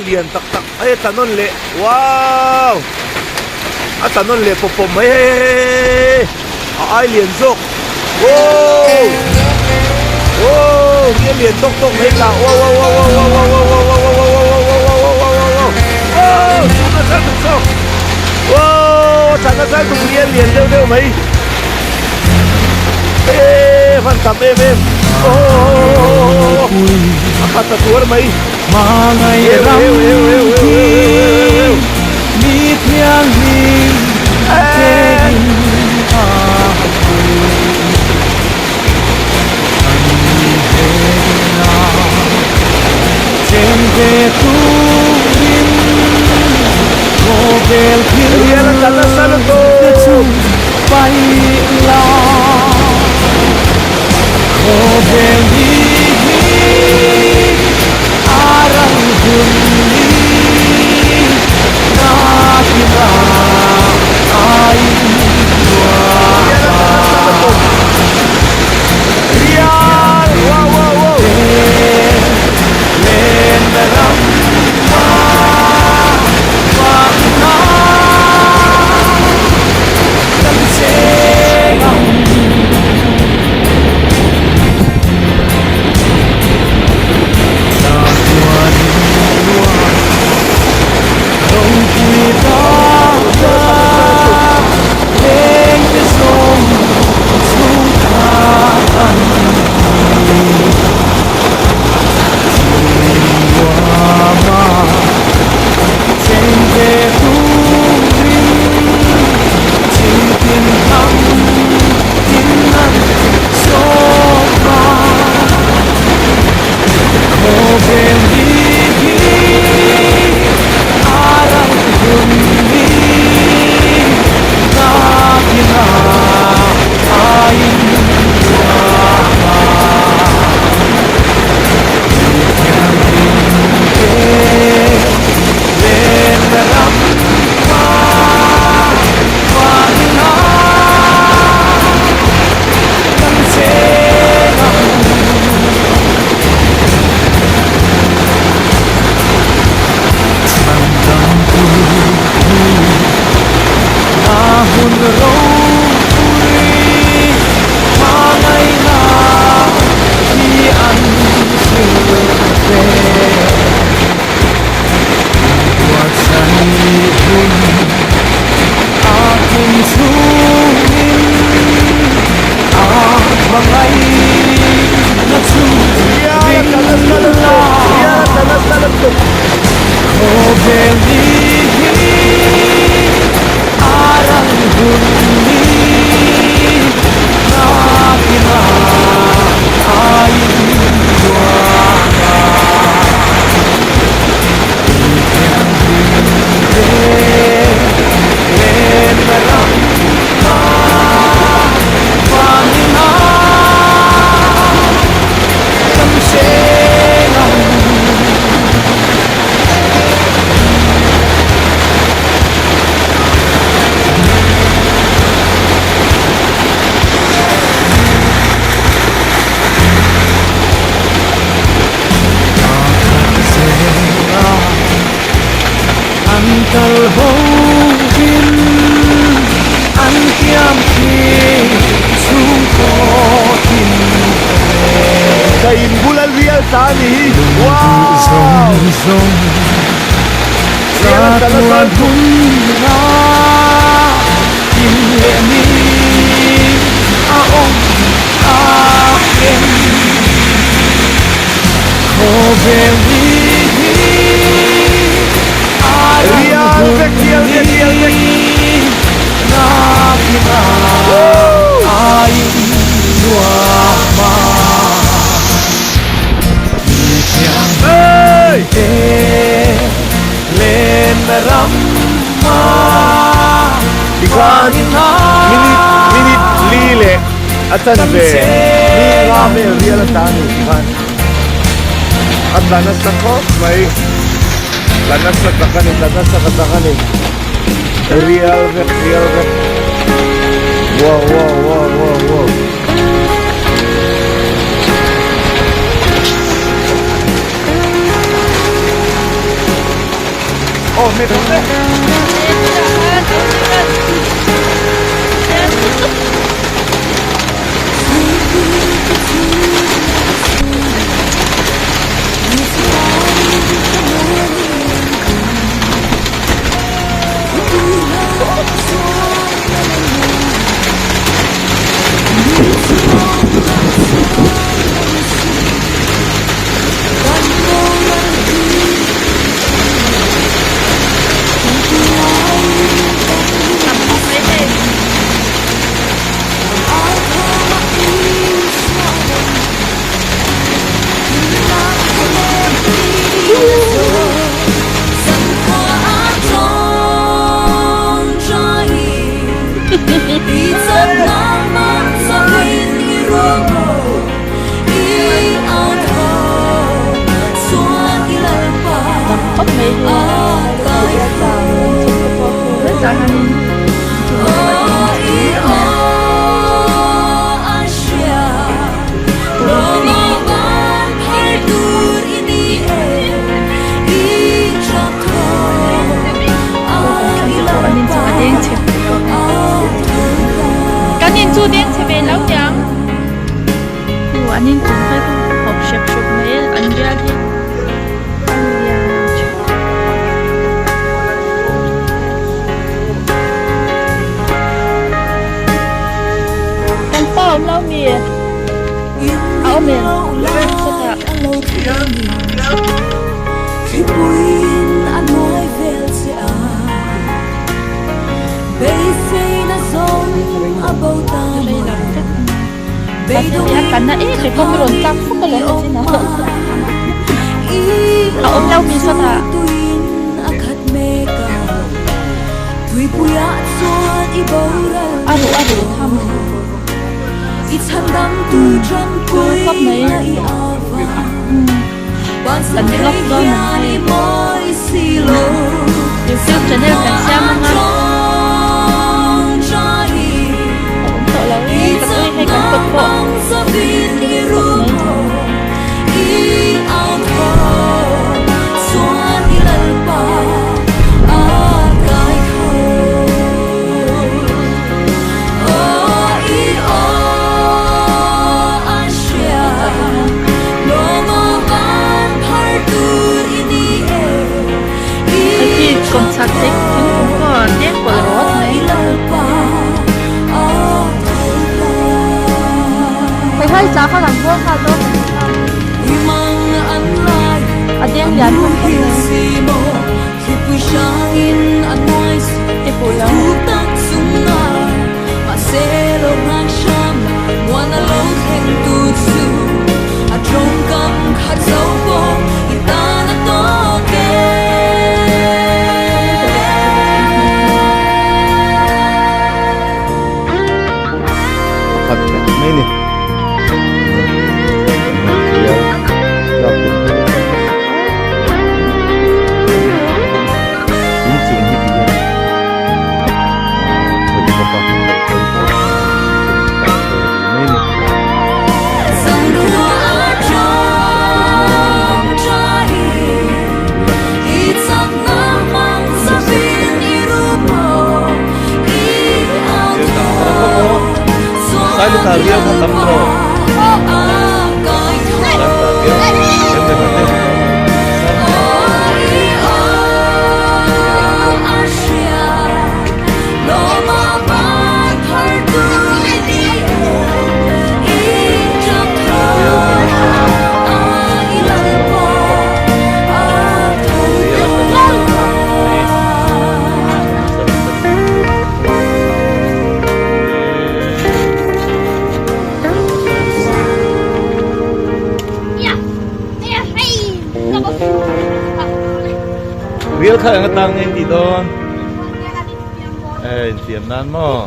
Lian tak tak hei a tla nawn leh wow a tla nawn leh pawp pawp mai hei hei hei a ai lian zawk wow wow hi a lian tawk tawk mai tla wow wow wow wow wow wow wow wow wow wow wow wow wow wow wow wow wow wow chu nasa tuk zawk wow a tla nasa tuk hi a lian deuh deuh mai e van tam em em oh a khat a tuar mai Hmangaih ram khi mi thianghlim te in a hmu. An ni hena cheng ve turin khawvel thil te chu paih la. Khawvel ni hi a ral hun ni nakin a in nuam a. Mi thianghlim te lenna ram a vahna kan cheng ang. Ka in bula rial ta a ni hi wow rial a tla nasa lutuk. Rial vek rial vek rial vek. Hey! Tikhan minute minute li leh a chanve mi nga vel rial a tla a ni tikhan a tla nasa khawp mai tla nasa tak a ni tla nasa ka tak a ni rial vek rial vek wow wow wow wow wow. Aw hmet rawh se. Kan in chu deng chhe ve lo niang. Khu an in chung phei khu hawp hrep hrep mai a an rial hi a lian tha. Kan pa awm lo mi a awm em chutah. A na em em pawh rawn tlak fuk alawm a chin a a awm lo mi sawtah. A ruh a ruh tham khawp mai kan vlog dawn ang hei youtube channel kan siam ang a a awm tawh lo e kan ui hei kan kawt pawh khawp mai. Khi kawmchhak te thingkung pawh a deng pawlh rawt mai. Hei tla kha kan buang nghal dawn a ni kha. A deng lian khawp khawp mai. Ti fuh lo. Pakhat vek mai ni. Inchung hi ti hian khawih bawk a khawih pawh mai ni. Sailutah riau kha tam tawh. Rial kha eng atang nge tih dawn? Eh, infiam nan maw?